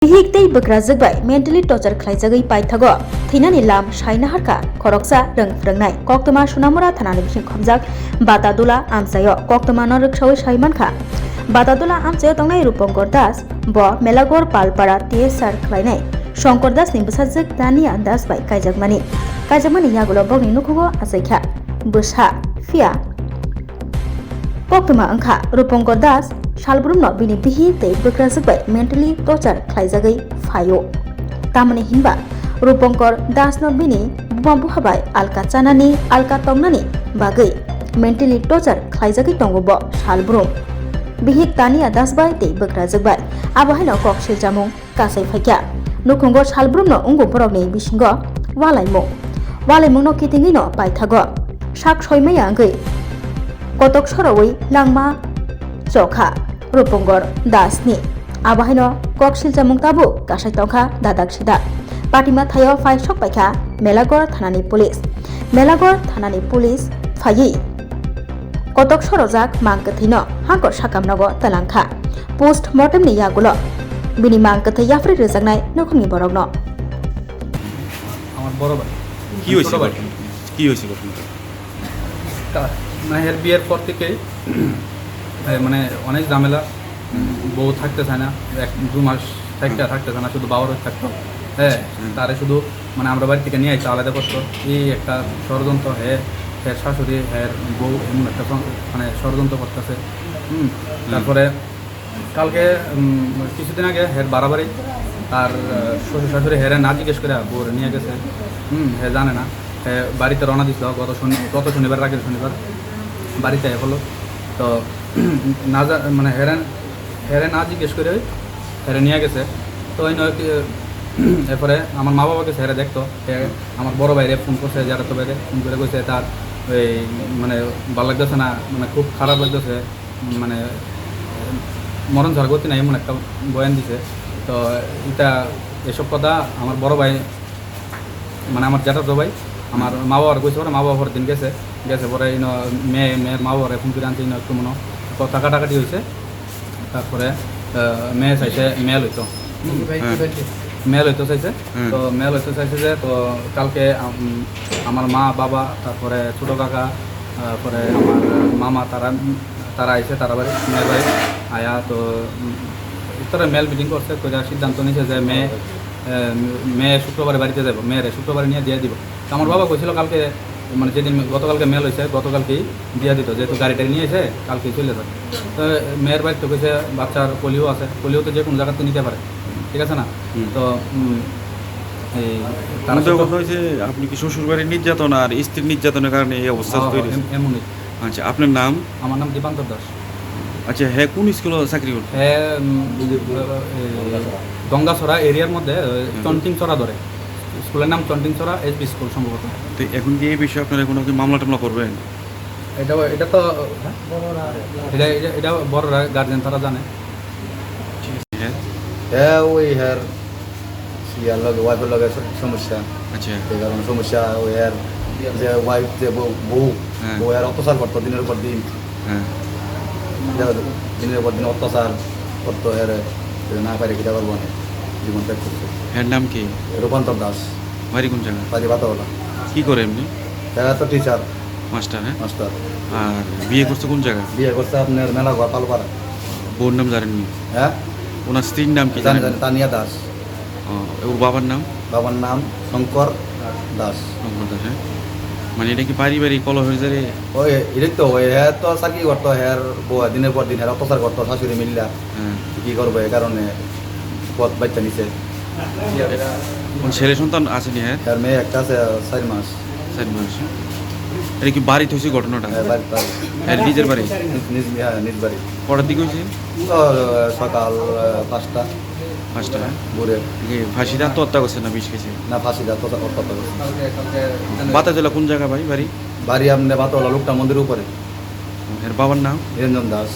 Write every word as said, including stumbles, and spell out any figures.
Bihik tei bwkrajwk bai mentally torture khlaijagwi paithago thwinani lam sai naharkha khoroksa rwng phrwngnai. Koktwma Sonamura thanani bising khopjak Batadula amchaio koktwmano rwksaui sai mankha. Batadula amchaio tongnai Rupankar Das bo Melagor Palpara T S R khlainai Shankar Das ni bwsajwk Tania Das bai kaijakmani. Kaijakmani yagulo bokni nukhugo achaikha bwsa, phiya koktwma wngkha Rupankar Das salbrumno bini bihik tei bwkrajwk bai mentally torture khlaijagwi phaio. Tamoni hinba Rupankar Dasno bini buma bupha bai alka chanani, alka tongnani bagwi mentally torture khlaijagwi tongo bo salbrum. Bihik Tania Das bai tei bwkrajwk bai abo haino kok siljamung kasai phaikha. Nukhungo salbrumno wngo borokni bisingo walaimung. Walaimungno kitingwino paithago. Sak soimaya wngwi kotok sorowi langma chokha Rupongor Das ni. Abo haino kok siljamung tabuk kasai tongkha dadak sidak. Patima thaio phai sok paikha Melagor thanani police. Melagor thanani police phaiwi kotok sorojak mang kwthwino hangkor sakamnogo twlangkha. Post mortem ni yagulo bini mang kwthwi yapri rwjaknai nukhungni borokno. আমার বড় ভাই। কি হয়েছে ছোট ভাই। ঘটনা? কি হয়েছে ঘটনাটা? তা, মানে, এর বিয়ের পর থেকেই, এ, মানে, অনেক ঝামেলা। হুম। বউ থাকতে চায় না, এক দু মাস থাকতে, হুম। থাকতে চায় না, শুধু বাবার বাড়ি থাকতো। হ্যাঁ, আচ্ছা, হুম। তারে শুধু, মানে, আমরা বাড়ি থেকে নিয়ে আইতো, আলাদা করতো। এই একটা ষড়যন্ত্র, হে, হে শাশুড়ি, হে বউ, এমন একটা সং-, মানে, ষড়যন্ত্র করতেছে। হুম, হুম। তারপরে কালকে, উম, কিছুদিন আগে হের বাড়াবাড়ি, তার, আহ, শ্বশুর শাশুড়ি হেরে না জিজ্ঞেস করে বউরে নিয়ে গেছে। হুম, হে জানে না। হে বাড়িতে রওনা দিছিল গত শনি-, গত শনিবার, আগের শনিবার বাড়িতে এ হলো। তো, না জা-, মানে, হেরে, হেরে না জিজ্ঞেস করে হেরে নিয়ে গেছে। তো, এই নয় কি, এরপরে আমার মা বাবা গেছে হেরে দেখতো। হে আমার বড় ভাইরে ফোন করছে, যারা তো ভাইরে ফোন করে কইছে তার ওই, মানে, ভালো লাগতেছে না, মানে, খুব খারাপ লাগতেছে। মানে, মরণ ছাড়া গতি নাই, এমন একটা বয়ান দিছে। তো এটা, এসব কথা আমার বড় ভাই, মানে, আমার জ্যাঠাতো ভাই, আমার মা বাবার কইছে পরে, মা বাবা পরের দিন গেছে, গেছে পরে ইনো মেয়ে, মেয়ের মা বাবারে ফোন করে আনছে, ইনো একটু মনে হয় কথা কাটাকাটি হয়েছে। তারপরে, আহ, মেয়ে চাইছে মেল হইতো। হুম। হ্যাঁ। মেল হইতো চাইছে। হুম। তো মেল হইতো চাইছে যে, তো কালকে, আম, আমার মা, বাবা, তারপরে ছোট কাকা, তারপরে আমার মামা, তারা তারা আইছে, তারা বাড়ি, মেয়ের বাড়ি। আয়া তো, উম, তারা মেল মিটিং করছে, কইরা সিদ্ধান্ত নিছে যে মেয়ে, এ, মেয়ে শুক্রবারে বাড়িতে যাবো, মেয়েরে শুক্রবারে নিয়ে দিয়ে দিব। তো আমার বাবা কইছিল কালকে, মানে, যেদিন গতকালকে মেল হইছে, গতকালকেই দিয়ে দিত, যেহেতু গাড়ি টাড়ি নিয়ে এসে কালকেই চলে যাবে। তো মেয়ের বাড়িতে কইছে বাচ্চার পোলিও আছে, পোলিও তো যে কোনো জায়গাতে নিতে পারে, ঠিক আছে না? হুম। তো, উম, এই তারা মূলত শুক্র- কথা হয়েছে, আপনি কি শ্বশুর বাড়ির নির্যাতন আর স্ত্রীর নির্যাতনের কারণে এই অবস্থা হ্যাঁ, তৈরি হয়েছে? এম-, এমনই। আচ্ছা, আপনার নাম? আমার নাম দীপান্তর দাস। আচ্ছা, হ্যাঁ, কোন স্কুলে চাকরি করতো? হ্যাঁ, উম, এ, গঙ্গাছড়া এরিয়ার মধ্যে, এ, হুম। চন্টিংছড়া ধরে। স্কুলের নাম চন্টিংছড়া এসবি স্কুল সম্ভবত। তো এখন কি এই বিষয়ে আপনারা কোনো কি মামলা টামলা করবেন? এটা, এটা তো, হ্যাঁ? এটা, এটা, এটা বড়রা, গার্জিয়ান তারা জানে। ঠিক আছে, হ্যাঁ। হ্যাঁ, ওই হ্যাঁ। ইয়ার লগে, ওয়াইফের লগে স-, সমস্যা। আচ্ছা। এই কারণে সমস্যা, ওই আর যে ওয়াইফ, যে বউ, বউ, হ্যাঁ। বউ আর অত্যাচার করতো দিনের পর দিন। হ্যাঁ। যে দিনের পর দিন অত্যাচার করতো, এর না পারে কিতা করবো না, জীবন ত্যাগ করছে। এর নাম কি? রূপান্তর দাস। বাড়ি কোন জায়গা? বাড়ি বাতাওলা। কি করে এমনি? এরা তো টিচার। মাস্টার, হ্যাঁ? মাস্টার। আর বিয়ে করছে কোন জায়গা? বিয়ে করছে আপনার মেলাঘর পালপাড়া। বউর নাম জানেননি? হ্যাঁ? ওনার স্ত্রীর নাম কি জানি, জানেন? জানি, তানিয়া দাস। ও, ওর বাবার নাম? বাবার নাম শঙ্কর দাস। শঙ্কর দাস, হ্যাঁ? মানে, এটা কি পারিবারিক কলহের জেরে? ওই, এটাই তো, ওই, হ্যাঁ, তো চাকরি করতো, হ্যাঁ, বউ দিনের পর দিন, হ্যাঁ, অত্যাচার করতো, শাশুড়ি মিল্লা। হ্যাঁ। কি করবো, এই কারণে পথ বাচ্চা নিছে। কোন ছেলে সন্তান আসেনি, হ্যাঁ? হ্যাঁ, মেয়ে একটা আছে, চার মাস। চার মাস। এটা কি বাড়িতে হয়েছে ঘটনাটা? হ্যাঁ, বাড়িতে, বাড়িতে। হ্যাঁ, নিজের বাড়ি? নিজ, নিজ, হ্যাঁ, নিজ বাড়ি। কটার দিকে হয়েছে? ও, সকাল, আহ, পাঁচটা। পাঁচটা, হ্যাঁ? ভোরে। কি ফাঁসিতে আত্মহত্যা করছে না বিষ খেয়েছে? না, ফাঁসিতে আত্মহত্যা, আত্মহত্যা করছে। বাতাজলা কোন জায়গা ভাই বাড়ি? বাড়ি আপনার বাতাওলা লোকটা মন্দিরের উপরে। এর বাবার নাম? নিরঞ্জন দাস।